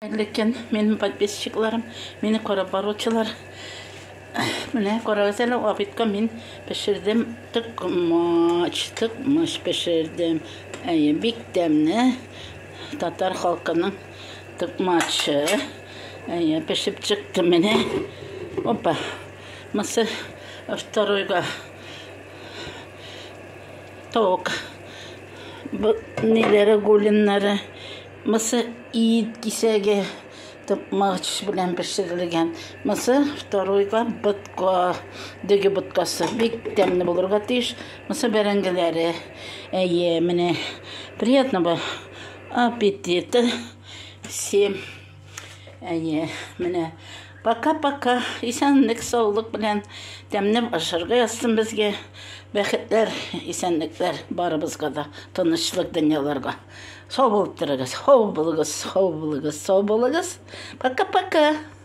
Хәерле көн, минем подписчикларым, мине карап баручылар. Менә карагыз әле, обедка мин пешердем токмач, токмач пешердем. Әйе, бик тәмле татар халкының токмачы. Әйе, пешеп чыкты менә. Опа. Мысы второйга тавык. Бу ниләре, гулиннары. Мысы ит кисәге токмач белән пешерелгән. Мысы второйга ботка, дөге боткасы. Бик тәмле булырга тиеш. Мысы бәрәңгеләре. Әйе, менә приятного аппетита всем. Әйе, менә пока-пока. Исәнлек, саулык белән тәмле ашарга язсын безгә. Бәхетләр, исәнлекләр барыбызга да, тынычлык дөньяларга. Сау булып торыгыз, һау булыгыз, сау булыгыз, сау булыгыз. Пока-пока.